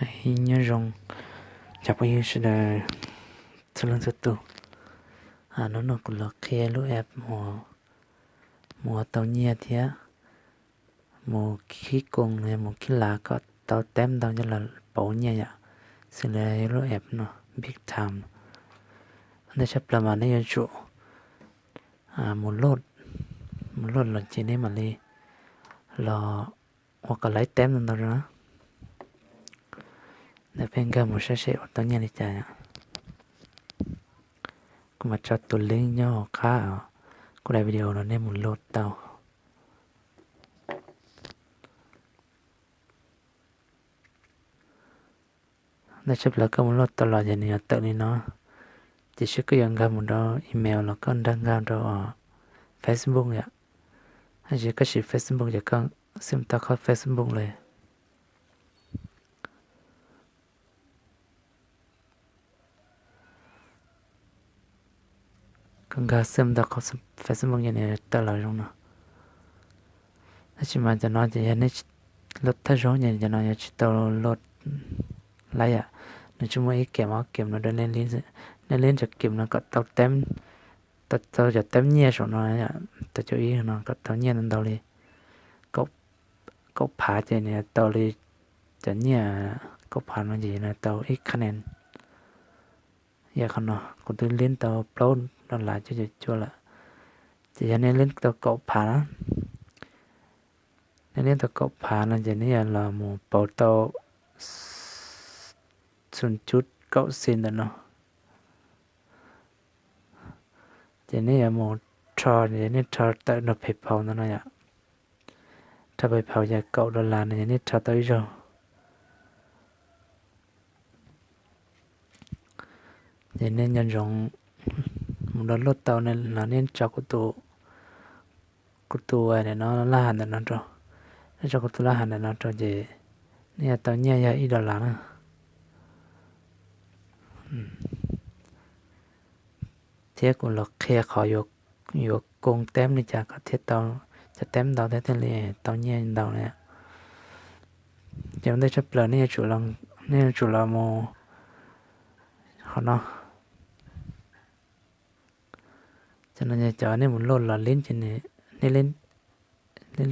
Ib nyob zoo cov phooj ywg sawv daws txhua leej txhua tus. Hnub no kuv los qhia lub app mus ua tau nyiaj thiab mus khib koos, mus khib lav kom tau teb ntau coj los pauv nyiaj yom. Xws li lub app no, Big Time. Ntej tshaj plaws mas nej yuav tsum mus load, mus load los ces nej mam li los ua kom laib teb ntau ntau rau na. Ntawm peb nkag mus saib seb ua tau nyiaj li cas yom. Kuv mam tso tus link nyob hauv qab kuv daim video no nej mus load tau. Ntej tshaj plaws koj mus load tau los ces nws yuav tawm li no, tiam sis koj yuav nkag mus rau email los koj nkag rau Facebook yom. Tab sis koj siv Facebook ces koj xwb tau qhov Facebook li. Koj nkag xwb tau qhov Facebook ces nws tawm los zoo no. Tab sis mas cov no ces yog nej load thawj zaug ces cov no yuav tsis tau load laib yom. Nws tsis muaj ib kem ob kem no rau nej lib, nej lib cov kem no kom tau teb, tau cov teb nyiaj saum no, tau cov ib no kom tau nyiaj ntau li kaum phav ces nws tau li cov nyiaj kaum phav no ces nws tau ib kha ne. Yog qhov no kuv twb lib tau plaub dollar cuaj caum cuaj lawm. Ces yog nej lib tau kaum phav na, nej lib tau kaum phav no ces nej yuav los mus pauv tau xum cub kaum xi ntawm no. Ces nej yuav mus rho, ces nej rho tawm nrog PayPal ntawm no yom. Rho PayPal yog kaum dollar no ces nej rho tau ib zaug. Ces nej nco ntsoov mus download tau los nej tso kuv tus, kuv tus no laj has ntawm no rau. Nej tso kuv tus laj has ntawm no rau ces nej yuav tau nyiaj yog ib dollar na. Thiab kuv los qhia qhov yuav koo teb li cas kom thiaj tau cov teb ntau thiab thiaj li tau nyiaj ntau na. Ces ua ntej tshaj plaws nej yuav tsum los mus qhov no. Cov no cov nej mus load los lib ces nej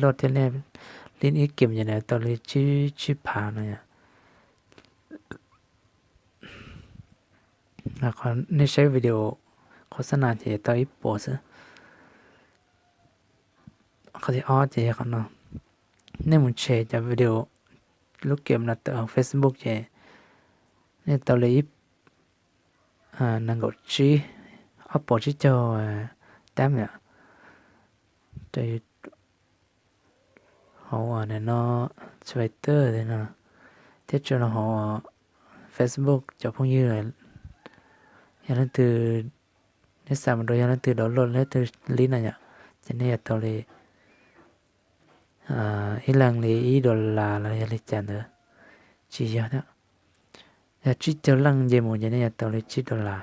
load thiab nej lib ib kem ces nws tau li tsib tsib phav no yom. Nej saib video qhov xab nas ces tau ib puas xwb. Qhov thib ob ces yog qhov no, nej mus tshem cov video lub kem no tawm hauv Facebook ces nej tau li ib, nees nkaum tsib, ob puas tsib caug tab yom. Hauv no Twitter no thiab tso rau hauv Facebook cov phooj ywg, yog leej twg, nej xa mus rau yog leej twg download leej twg lib no yom, ces nej yuav tau li ib leeg li ib dollar los yog li cas ntawd. Tsis yog thiab, yog tsib caug leej nce mus ces nej yuav tau li tsib dollar.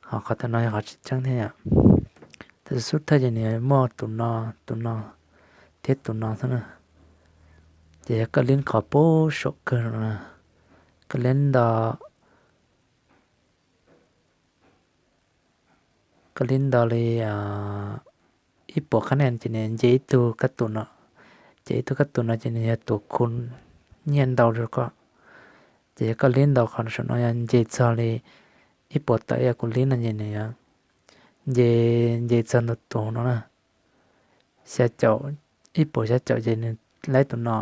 Ho qhov tam no yog qhov tseem ceeb thiab yom. Tus xub thawj ces nws muaj tus no, tus no thiab tus no xwb na. Ces yog koj lib qhov pub saum kawg no, koj lib nto, koj lib nto li ib puas qhab nen ces nws nce ib tug kab tus no, ces ib tug kab tus no ces nws yog tus khu nyiaj ntau rau koj. Ces yog koj lib nto qhov saum no yog nce txog li ib puas tawm yog kuv lib no ces nws yuav nce, nce txog ntau tus no na. Xya caum, ib puas xya caum ces nws laib tus no,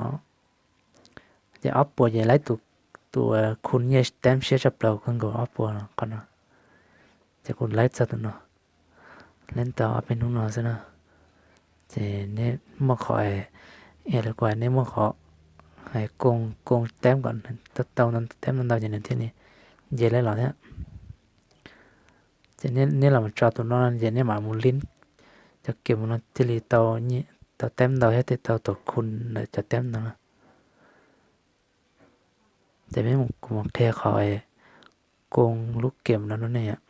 ces ob puas ces laib tus, tus khu nyiaj teb siab tshaj plaws kawg nkaus ob puas qhov no. Ces kuv laib txog tus no, laib tau ob peb hnub no xwb na. Ces nej muaj qhov, es lawv kuj hais nej muaj qhov koo, koo teb kom tau teb ntau ces nws thiaj li nce laib los thiab. Ces nej los mus tso tus no ces nej mam mus lib cov kem mus no thiaj li tau, tau teb ntau thiab thiaj tau tus khu ntawm cov teb ntau na. Ces peb mus, kuv mus qhia qhov koo lub kem no rau nej yom.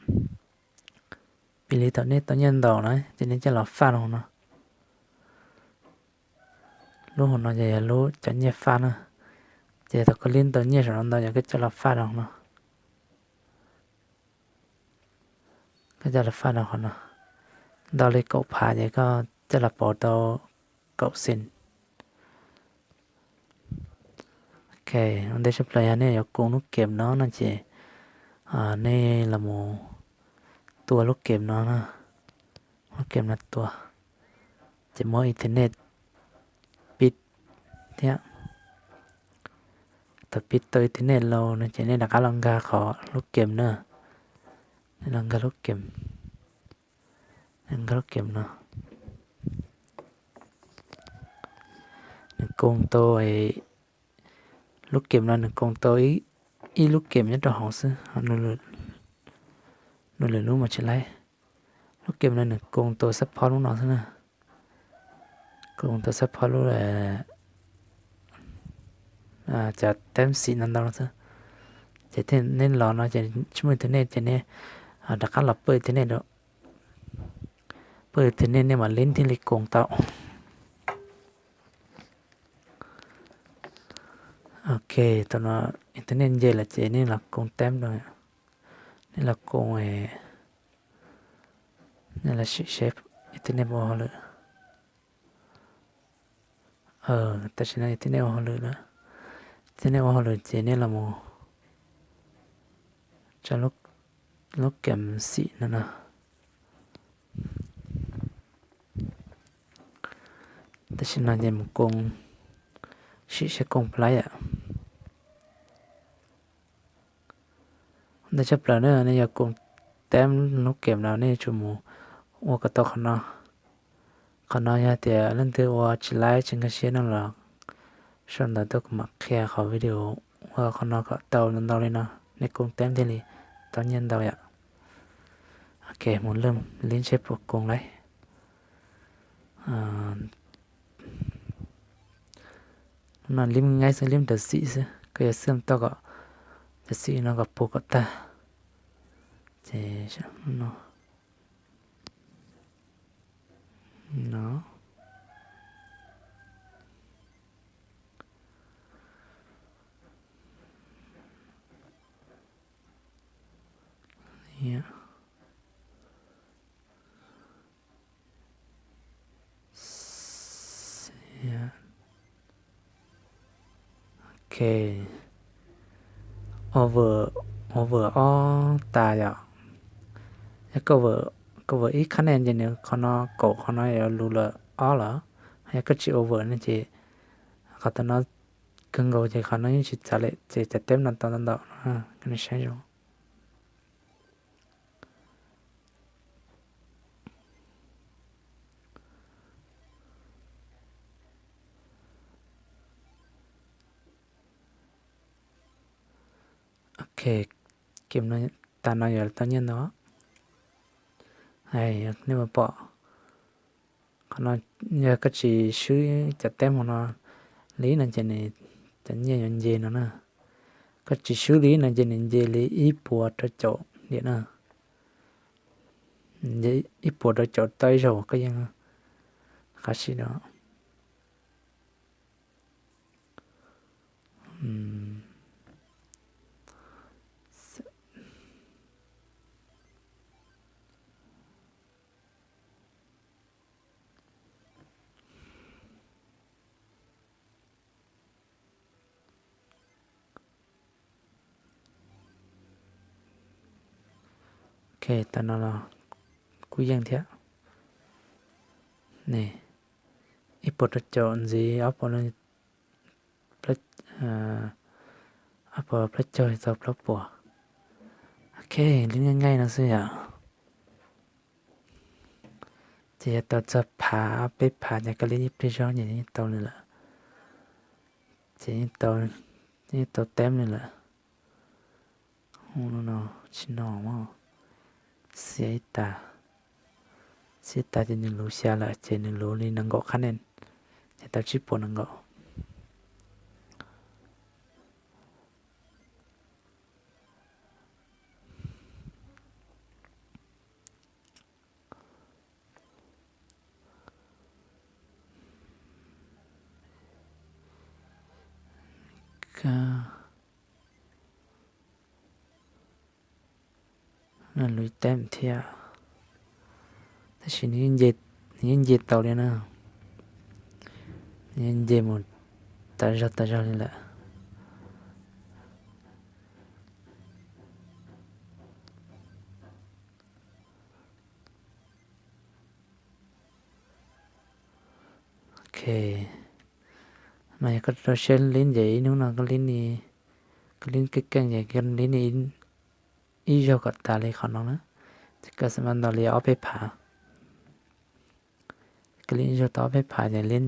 Piv li thaum nej tau nyiaj ntau na ces nej coj los faj rau hauv no. Lub hauv no ces yog lub cov nyiaj faj na. Ces thaum koj lib tau nyiaj saum no ntau ces koj coj los faj rau no. Koj coj los faj rau qhov no. Ntau li kaum phav ces koj coj los pauv tau kaum xees. Ok, ua ntej tshaj plaws yog nej yuav koom lub kem no no ces nej los mus tua lub kem no na. Lub kem no tua, ces muab internet pib thiab. Thaum pib tau internet los no ces nej rov qab los nkag qhov lub kem na. Nej los nkag lub kem, nkag lub kem no. Nws koom tau, lub kem no nws koom tau ib lub kem nyob rau hauv xwb, nws lwm lub mas tsis laib. Lub kem no nws koom tau xab phob lub no xwb na. Koom tau xab phob lub cov teeb xim no ntau no xwb. Ces nej los no ces tsis muaj internet ces nej rov qab los pawj internet rau. Pawj internet nej mam li thiaj li koom tau. Ok, thaum no internet nce lawm ces nej los koom teeb rau. Nej los koom, nej los sim seb internet puas ua hauj lwm. Tam sim no internet ua hauj lwm lawm. Internet ua hauj lwm ces nej los mus tso lub kem xim no no. Tam sim no ces mus koom, sim seb koom plaib yam. Ntawd tshaj plaws na, nej yuav koom teeb lub kem no nej yuav tsum mus ua kom tau qhov no. Qhov no yog tias leej twg ua tsis laib tsis nkag siab no los sau ntawv tuaj kuv mam qhia qhov video ua qhov no kom tau ntau ntau li no, nej koom teeb thiaj li tau nyiaj ntau yom. Ok, mus lib seb puas koom laib. No lib nqaij xwb, lib cov xim xwb, koj yuav xwm tau kom cov xim no kom puv kom tag. Ces no, no. Ok, over, over ob tas yom. Yog koj over ib khab nej ces nws qhov no kaum, qhov no yuav lus lawm ob lawm. Yog koj tsis over no ces qhov tam no kawg nkaus ces qhov no yeej tsis txav lawm ces cov teb no tau ntau ntau no, saib zoo. Ok, kem no, tas no yuav tau nyiaj ntau. Nej puas pom qhov no, yog koj tsis swb cov teb hauv no li no ces nws cov nyiaj yuav nce no na. Koj tsis swb li no ces nws nce li ib puas rau caum diam na. Ib puas rau caum tawm ib zaug koj yeej qab sim no. Ok, tam no los kuj yeej thiab. Ib puas rau caum ntxiv ob puas, ob puas plaub caug txog plaub puas. Ok, li nqaij nqaij no xwb yom. Ces yog tau txog phav peb phav ces koj li ib pliag zog ces yeej tau nws lawm. Ces yeej tau teb nws lawm. Tsis no, xiab ib tas, xiab ib tas ces nws luv xya lawm ces nws luv li nees nkaum qhab nej, ces tau tsib puas nees nkaum. Lub teb thiab, tab sis nws yeej nce tau li na, nws yeej nce mus tas zog tas zog li lawm. Ok, mas yog koj rau siab lib nce ib hnub no koj lib, koj lib keej keej ces koj lib ib zaug kom tas li qhov no na, ces koj xav mas ntaus li ob peb phav. Koj lib ib zaug tau ob peb phav ces lib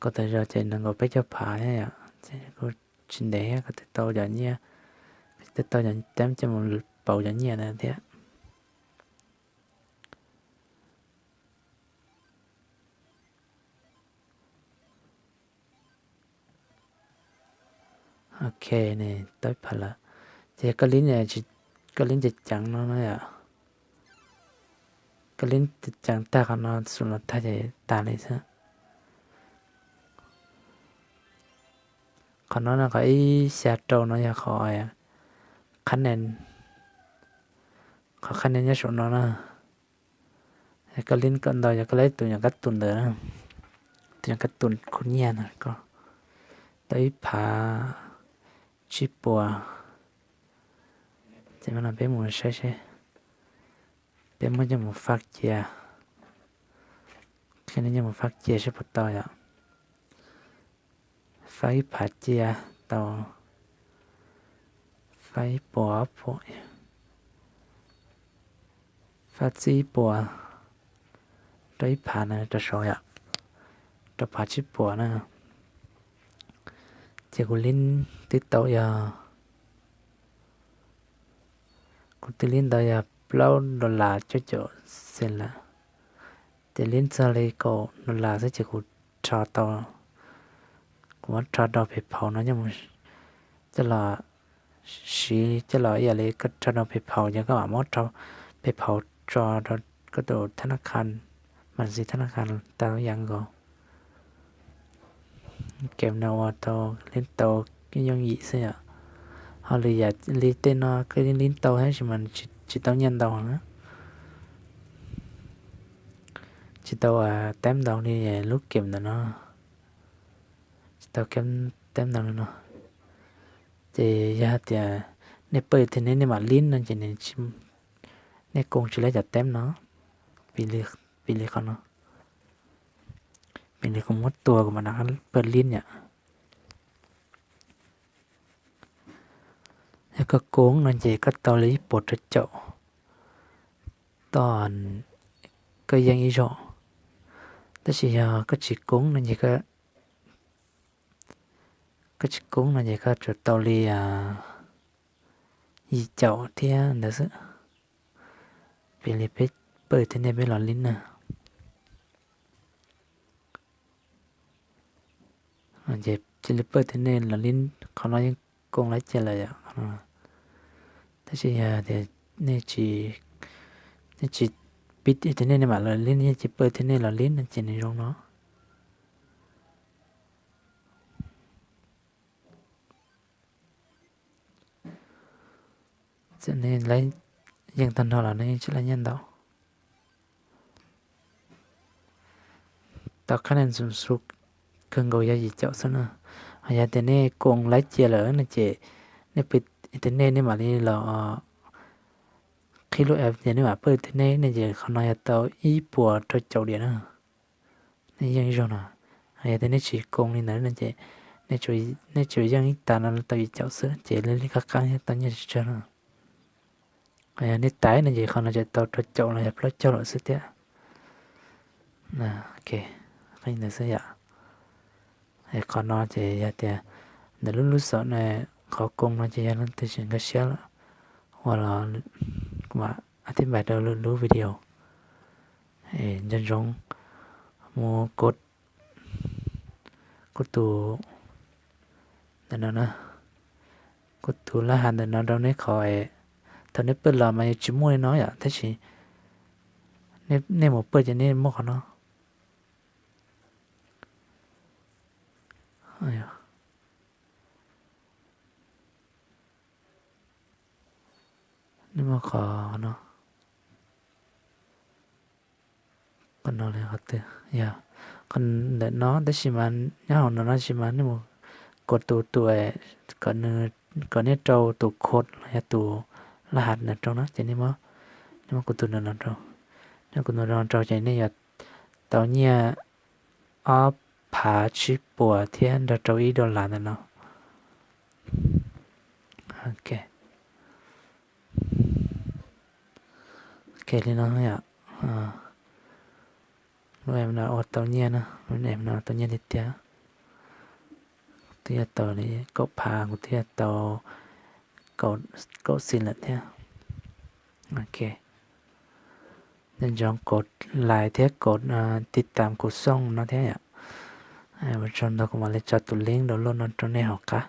kaum tawm zaus ces nees nkaum peb caug phav thiab yom, ces kuj tsis ntev koj twb tau cov nyiaj, koj twb tau cov teeb coj mus pauv cov nyiaj ntawd thiab. Ok, tau ib phav lawm, ces koj lib, koj lib ceev ceev no na yom, koj lib ceev tag qhov no xum los tag ces tas li xwb. Qhov no no qhov ib xya rau no yog qhov qhab nen, qhov qhab nen nyob saum no na. Koj lib kom ntau yog koj lib tus nyuam kab tus ntawd, tus nyuam kab tus khu nyiaj ntawd, koj tau ib phav tsib puas. Ces no peb mus saib seb, peb muab coj mus faj cia, qhia nej coj mus faj cia seb puas tau yom. Faj ib phav cia tau, faj ib puas ob puas, faj txij ib puas rau ib phav na rau saud yom, rau phav tsib puas na. Ces kuv lib twb tau yog, kuv twb lib ntau yog plaub dollar cuaj caum xees lawm. Ces lib txog li kaum dollar xwb ces kuv rho tau, kuv muab rho rau pem phaum no coj los siv coj los ib yam li koj rho rau pem phaum ces koj mam muab rho pem phaum tso rau koj tus thab nab kha, mam xis thab nab kha tau ib yam nkaus. Kem no ua tau lib tau yooj yim xwb yom. Ho lwm yam li tej no koj lib tau tab sis mas tsis tau nyiaj ntau na. Tsis tau teeb ntau li lub kem ntawm no, tsis tau teeb ntau li no. Ces yog hais tias nej pawj internet nej mam lib no ces nej koom tsis laib cov teeb no, piv li qhov no, piv li kuv muab tua kuv mam rov qab pawj lib yom. Yog koj koom no ces koj tau li ib puas rau caum toj, koj yeej ib zaug. Tab sis yog koj tsis koom no ces, koj tsis koom no ces koj tsuas tau li yim caum thiab ntawd xwb. Piv li peb pawj internet peb los lib na, ces cia li pawj internet los lib, qhov no yeej koom laib cia lawm yom. Tab sis yog tias nej tsis, nej tsis pib internet nej mam los lib, nej tsis pawj internet los lib no ces nws zoo no. Txawm nej laib yeej tag nrho los nej yeej tsis laib nyiaj ntau. Tau qhab nen xoom xu kawg nkaus yog yim caum xwb na. Ho yog tias nej koom laib cia lawm no ces nej pawj internet nej mam li los qhib lub app ces nej mam pawj internet no ces qhov no yog tau ib puas rau caum diam na. Nej yeej ib zaug no. Ho yog tias nej tsis koom li ntawd no ces nej tsuas yeej ib tas no tau yim caum xwb ces li li qab qab tau nyiaj tsawg tsawg no. Ho yog nej taiv no ces qhov no ces tau rau caum los yog plaub caug lawm xwb thiab. Qhov no ces yog tias ntawm lub lub xom no, qhov koom no ces yog leej twg tsis nkag siab los ua los kuv mam thib npais rau lwm lub video. Nco ntsoov mus kuv tus ntawm no na, kuv tus lab has ntawm no rau neb qhov, thaum neb pawj los mas yuav tsis muaj li no yom, tab sis nej mus pawj ces nej muaj qhov no. Qhov no, qhov no li qhov twg? Yog qhov ntawm no, tab sis mas nyob hauv no no sis mas nej mus kov tus tus kom nej rau tus code los yog tus laj hav no rau na ces nej muab, nej muab kuv tus no no rau, nej kuv tus no rau ces nej yuav tau nyiaj ob phav tsib puas thiab nrog rau ib dollar ntawm no. Ok, ok li no yom. Lub app no ua tau nyiaj na, lub app no tau nyiaj tiag tiag. Twb yog tau li kaum phav, kuv twb yog tau kaum xis lawm thiab. Ok, nco ntsoov kaum like thiab kaum tiv tam kuv xooj no thiab yom. Ua tsaug ntau, kuv mam li tso tus link download no rau nej hauv qab.